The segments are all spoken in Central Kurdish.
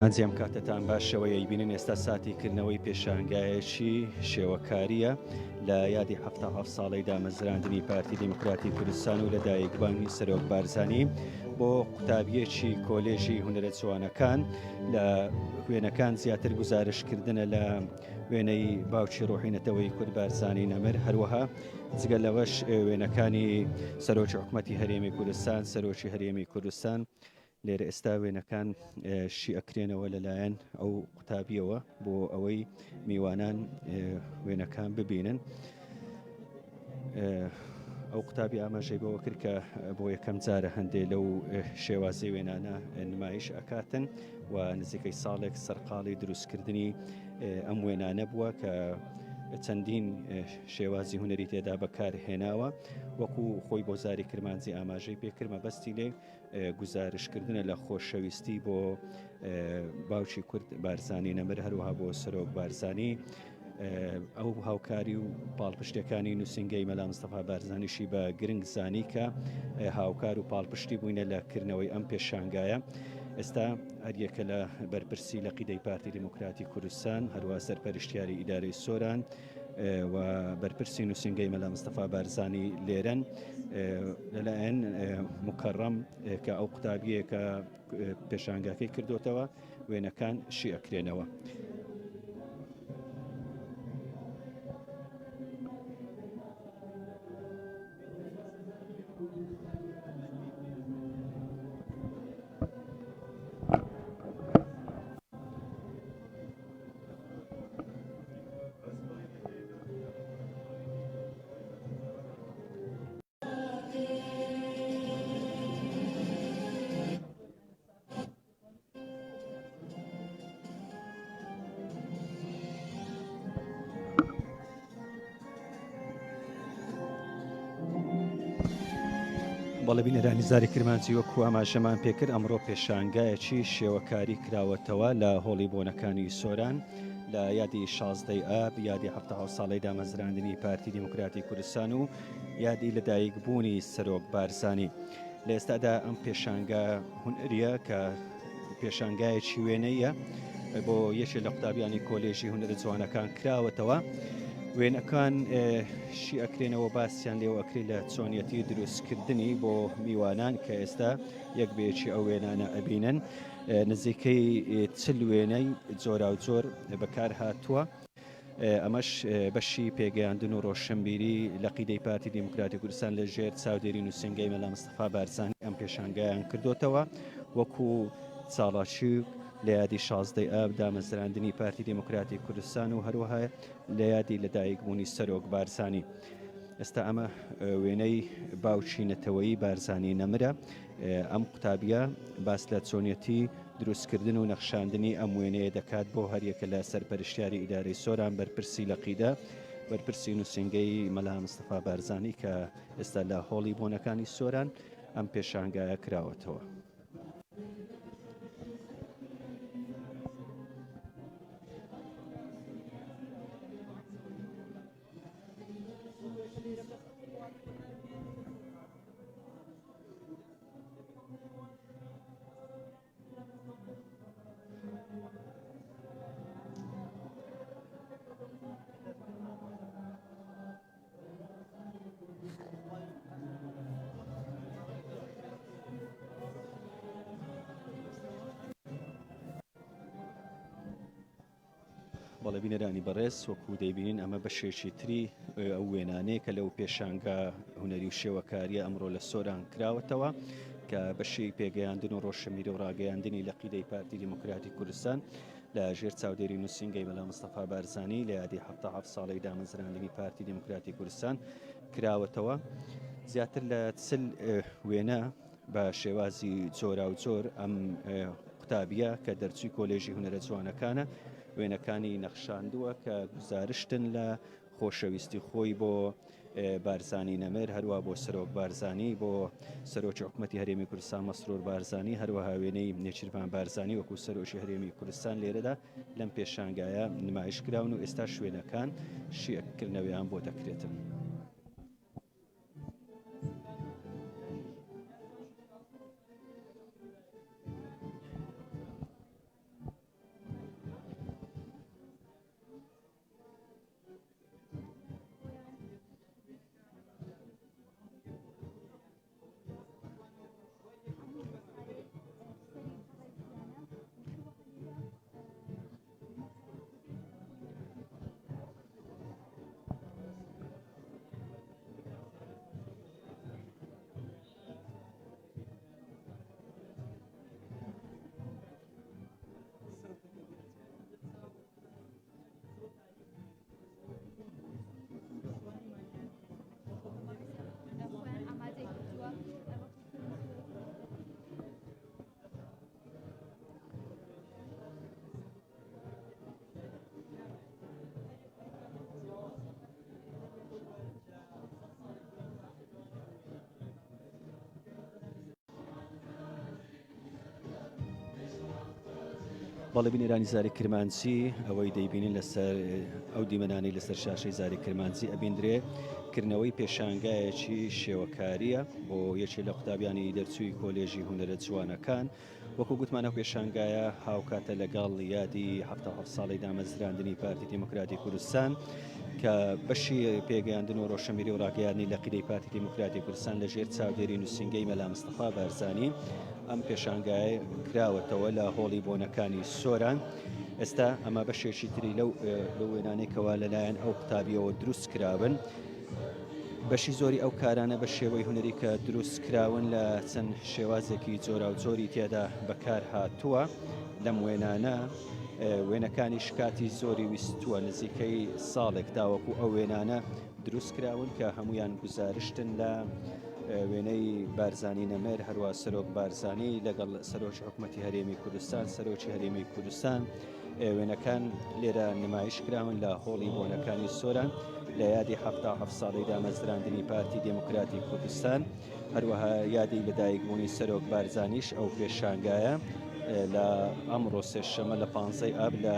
ئەنجی ئەم کاتەتان باشەوە یەیبینن ئێستا ساتی کردنەوەی پێشانگایەکی شێوەکاریە لە یادی 77 ساڵەی دامەزراندنی پارتی دیموکراتی کوردستان و لە دایکبانی سەرۆک بارزانی بۆ قوتابیەکی کۆلێژی هونەرە جوانەکان لە وێنەکان زیاتر گزارشکردنە لە وێنەی باوکی ڕۆحی نەتەوەی کورد بارزانی نەمر هەروەها جگە لەوەش وێنەکانی سەرۆکی حکوومەتی هەرێمی کوردستان سەرۆکی هەرێمی کوردستان لێرە ئێستا وێنەکان شی ئەکرێنەوە لەلایەن ئەو قوتابیەوە بۆ ئەوەی میوانان وێنەکان ببینن. ئەو قوتابی ئاماژەی بەوە کرد کە بۆ یەکەم جارە هەندێ لەو شێوازی وێنانە نمایش ئەکاتن و نزیکەی ساڵێک سەرقاڵی دروستکردنی ئەم وێنانە بووە کە چەندین شێوازی هونەری تێدا بەکار هێناوە وەکو خۆی بۆ زاری کرمانجی ئاماژەی پێکرد مەبەستی لێ گوزارشکردنە لە خۆشەویستی بۆ باوکی کورد بارزانی نەمر هەروەها بۆ سەرۆک بارزانی ئەو هاوکاری و پاڵپشتەکانی نووسنگەی مەلا مستەفا بارزانیشی بە گرنگ زانی کە هاوکار و پاڵپشتی بووینە لە کردنەوەی ئەم پێشانگایە. ئێستا هەریەکە لە بەرپرسی لە قیدەی پارتی دیموکراتی کوردستان هەروە سەرپەرشتیاری ئیدارەی سۆران و بەرپرسی نووسینگەی مەلا مستەفا بارزانی لێرەن لەلایەن مکەڕەم کە ئەو قوتابیە کە پێشانگاکەی کردوتەوە وێنەکان شی ئەکرێنەوە. بەڵێ بینەرانی زاری کرمانجی وەکو ئاماژەمان پێکرد ئەمڕۆ پێشانگایەکی شێوەکاری کراوەتەوە لە هۆڵی بۆنەکانی سۆران لە یادی شازدەی ئاب یادی 77 ساڵەی دامەزراندنی پارتی دیموکراتی کوردستان و یادی لەدایک بوونی سەرۆک بارزانی لە ئێستادا ئەم پێشانگا هونەریە کە پێشانگایەکی وێنەیە بۆ یەکێ لە قوتابیانی کۆلێژی هونەرە جوانەکان کراوەتەوە وێنەکان شی ئەکرێنەوە باسییان لێوە ئەکرێت لە چۆنیەتی دروستکردنی بۆ میوانان کە ئێستا یەک بەیەکی ئەو وێنانە ئەبینن نزیکەی چل وێنەی جۆراوجۆر بەکار هاتووە ئەمەش بەشی پێگەیاندن و ڕۆشنبیری لە قیدەی پارتی دیموکراتی کوردستان لە ژێر چاودێری نووسنگەی مەلا مستەفا بارزانی ئەم پێشانگایان کردوتەوە وەکو چاڵاکی لە یادی شازدەی ئاب دامەزراندنی پارتی دیموکراتی کوردستان و هەروەها لە یادی لەدایکبوونی سەرۆک بارزانی. ئێستا ئەمە وێنەی باوکی نەتەوەیی بارزانی نەمرە ئەم قوتابیە باس لە چۆنیەتی دروستکردن و نەخشاندنی ئەم وێنەیە دەکات بۆ هەریەکە لە سەرپەرشتیاری ئیدارەی سۆران بەرپرسی لەقیدە بەرپرسی نووسینگەی مەلا مستەفا بارزانی کە ئێستا لە هۆڵی بۆنەکانی سۆران ئەم پێشانگایە کراوەتەوە. بەڵێ بینەرانی بەڕێز وەکو دەیبینین ئەمە بەشێکی تری ئەو وێنانەیە کە لەو پێشانگا هونەری و شێوەکاریە ئەمڕۆ لە سۆران کراوەتەوە کە بەشی پێگەیاندن و ڕۆشنبیری و ڕاگەیاندنی لە قیدەی پارتی دیموکراتی کوردستان لە ژێر چاودێری نووسینگەی مەلا مستەفا بارزانی لە یادی 77 ساڵەی دامەزراندنی پارتی دیموکراتی کوردستان کراوەتەوە زیاتر لە چل وێنە بە شێوازی جۆراوجۆر ئەم قوتابیە کە دەرچووی کۆلێژی هونەرە جوانەکانە وێنەکانی نەخشاندووە کە گوزارشتن لە خۆشەویستی خۆی بۆ بارزانی نەمر هەروە بۆ سەرۆک بارزانی بۆ سەرۆکی حکوومەتتی هەرێمی کوردستان مەسرور بارزانی هەروەها وێنەی نێچیرڤان بارزانی وەکو سەرۆکی هەرێمی کوردستان لێرەدا لەم پێشانگایە نمایش کراون و ئێستا شوێنەکان شیەکردنەوەیان بۆ دەکرێتن. بەڵێ بینەرانی زاری کرمانجی ئەوەی دەیبینن لەسەر ئەو دیمەنانەی لەسەر شاشەی زاری کرمانجی ئەبیندرێ کردنەوەی پێشانگایەکی شێوەکاریە بۆ یەکێ لە قوتابیانی دەرچووی کۆلێژی هونەرە جوانەکان وەکو گوتمان ئەو پێشانگایە هاوکاتە لەگەڵ یادی 77 ساڵی دامەزراندنی پارتی دیموکراتی کوردستان کە بەشی پێگەیاندن و ڕۆشنبیری و ڕاگەیاندنی لە قیدەی پارتی دیموکراتی کوردستان لە ژێر چاودێری نووسینگەی مەلا مستەفا بارزانی ئەم پێشانگایە کراوەتەوە لە هۆڵی بۆنەکانی سۆران. ئێستا ئەمە بەشێکی تری لەو لەو وێنانەی کەوا لەلایەن ئەو قوتابیەوە دروست کراون. بەشی زۆری ئەو کارانە بە شێوەی هونەری کە دروست کراون لە چەند شێوازێکی جۆراوجۆری تێدا بەکار هاتووە لەم وێنانە وێنەکانی شکاتی زۆری ویستووە نزیکەی ساڵێک تاوەکو ئەو وێنانە دروست کراون کە هەمویان گوزارشتن لە وێنەی بارزانی نەمر هەروە سەرۆک بارزانی لەگەڵ سەرۆکی حکوومەتتی هەرێمی کوردستان سەرۆکی هەرێمی کوردستان وێنەکان لێرە نمایش کراون لە هۆڵی بۆنەکانی سۆران لە یادی 77 ساڵی دامەزراندنی پارتی دێموکراتی کوردستان هەروەها یادی لەدایکبوونی سەرۆک بارزانیش ئەو پێشانگایە لە ئەمڕۆ سێشەمە لە پانزەی ئاب لە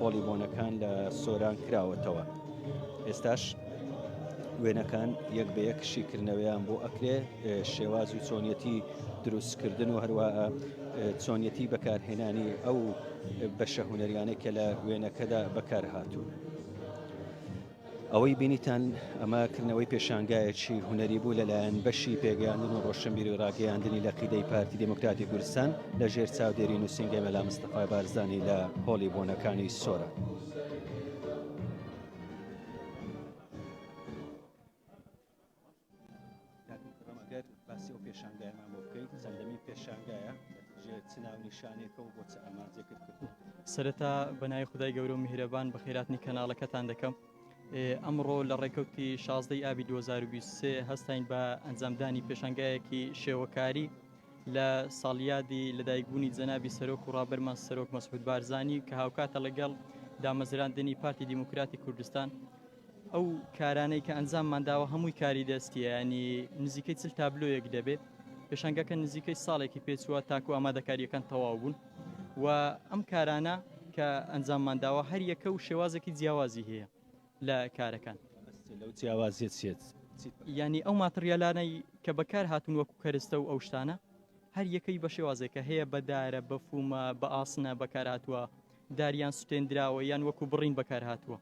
هۆڵی بۆنەکان لە سۆران کراوەتەوە. ئێستاش وێنەکان یەک بە یەک شیکردنەوەیان بۆ ئەکرێ شێواز و چۆنیەتی دروستکردن و هەروەها چۆنیەتی بەکارهێنانی ئەو بەشە هونەریانەی کە لە وێنەکەدا بەکار هاتوون. ئەوەی بینیتان ئەمە کردنەوەی پێشانگایەکی هونەری بوو لەلایەن بەشی پێگەیاندن و ڕۆشنبیری و ڕاگەیاندنی لە قیدەی پارتی دێموکراتی کوردستان لە ژێر چاودێری نووسینگەی مەلا مستەفای بارزانی لە هۆڵی بۆنەکانی سۆران. ئەگەر باسی ئەو پێشانگایەمان بۆ بکەیت چەندەمین پێشانگایە ژێر چ ناونیشانێکە و بۆ چ ئامانجێکت کردووە؟ سەرەتا بە ناوی خودای گەورە و میهرەبان بەخێراتنی کەناڵەکەتان دەکەم. ئەمڕۆ لە ڕێکەوتی 16 ئابی 2023 هەستاین بە ئەنجامدانی پێشانگایەکی شێوەکاری لە ساڵیادی لەدایکبوونی جەنابی سەرۆک و ڕابەرمان سەرۆک مەسعود بارزانی کە هاوکاتە لەگەڵ دامەزراندنی پارتی دیموکراتی کوردستان. ئەو کارانەی کە ئەنجاممان داوە هەمووی کاری دەستیە ینی نزیکەی چل تابلۆیەک دەبێت پێشانگەکە نزیکەی ساڵێکی پێچووە تاکو ئامادەکاریەکان تەواو بوون و ئەم کارانە کە ئەنجاممان داوە هەر یەکە و شێوازێکی جیاوازی هەیە لە کارەکان لەو جیاوازیە چیت ینی ئەو ماتریالانەی کە بەکار هاتون وەکو کەرستە و ئەو شتانە هەر یەکەی بە شێوازێکە هەیە بە دارە بە فومە بە ئاسنە بەکار هاتووە دار یان سوتێندراوە یان وەکو بڕین بەکار هاتووە.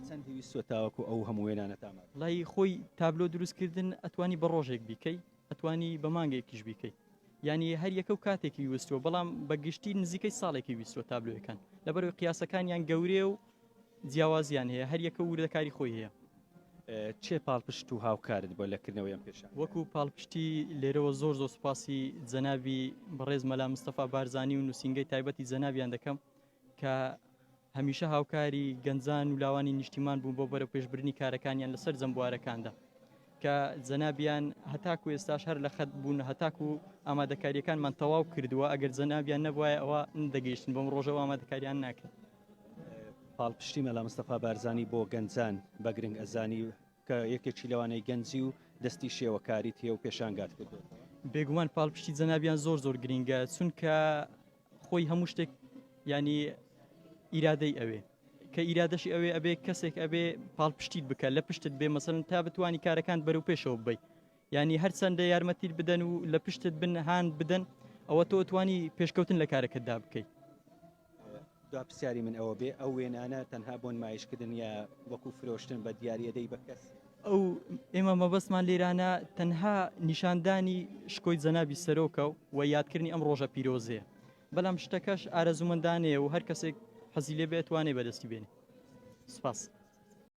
چەندی ویستوە تاوەکو ئەو هەموو وێنانەت ئامادە بکەی؟ وەڵایی خۆی تابلۆ دروست کردن ئەتوانی بە ڕۆژێک بیکەی ئەتوانی بە مانگێکیش بیکەی یانی هەر یەکە و کاتێکی ویستوە بەڵام بە گشتی نزیکەی ساڵێکی ویستوە تابلۆیەکان لەبەرەوەی قیاسەکانیان گەورەیە و جیاوازیان هەیە هەر یەکە و وردەکاری خۆی هەیە. کێ پاڵپشت و هاوکارت بووە لە کردنەوەی ئەم پێشانگایە؟ وەکو پاڵپشتی لێرەوە زۆر زۆر سوپاسی جەنابی بەڕێز مەلا مستەفا بارزانی و نووسینگەی تایبەتی جەنابیان دەکەم کە هەمیشە هاوکاری گەنجان و لاوانی نیشتیمان بوون بۆ بەرەوپێشبردنی کارەکانیان لە سەرجەم بوارەکاندا کە جەنابیان هەتاکو ئێستاش هەر لە خەت بوون هەتاکو ئامادەکاریەکانمان تەواو کردووە ئەگەر جەنابیان نەبوایە ئەوە نەدەگەیشتن بەم ڕۆژەوە ئامادەکاریان ناکرد. پاڵپشتی مەلا مستەفا بارزانی بۆ گەنجان بە گرنگ ئەزانی کە یەکێکی لەوانەی گەنجی و دەستی شێوەکاریت هەیە و پێشانگات کردووەتەوە؟ بێگومان پاڵپشتی جەنابیان زۆر زۆر گرینگە چونکە خۆی هەموو شتێک ینی ئیرادەی ئەوێ کە ئیرادەشی ئەوێ ئەبێ کەسێک ئەبێ پاڵپشتیت بکە لە پشتت بێ مەسەن تا بتانی کارەکان بەرەو پێشەوە بی ینی هەرچەندە یارمەتیت بدەن و لە پشتت بن هاان بدەن ئەوە تۆ توانی پێشکەوتن لە کارەکەتدا بکەیت. دوا پرسیاری من ئەوە بێ ئەو وێنانە تەنها بۆ نمایشکردن یا وەکو فرۆشتن بە دیاری ئەدەی بە کەس؟ ئەو ئێمە مەبەستمان لێرانە تەنها نیشاندانی شکۆی جەنابی سەرۆکە و یادکردنی ئەم ڕۆژە پیرۆزەیە بەلام شتەکەش ئارەزوومەندانەیە و هەر کەسێک حەزی لێ بێ ئەتوانێ بەدەستی بێنێ. سپاس.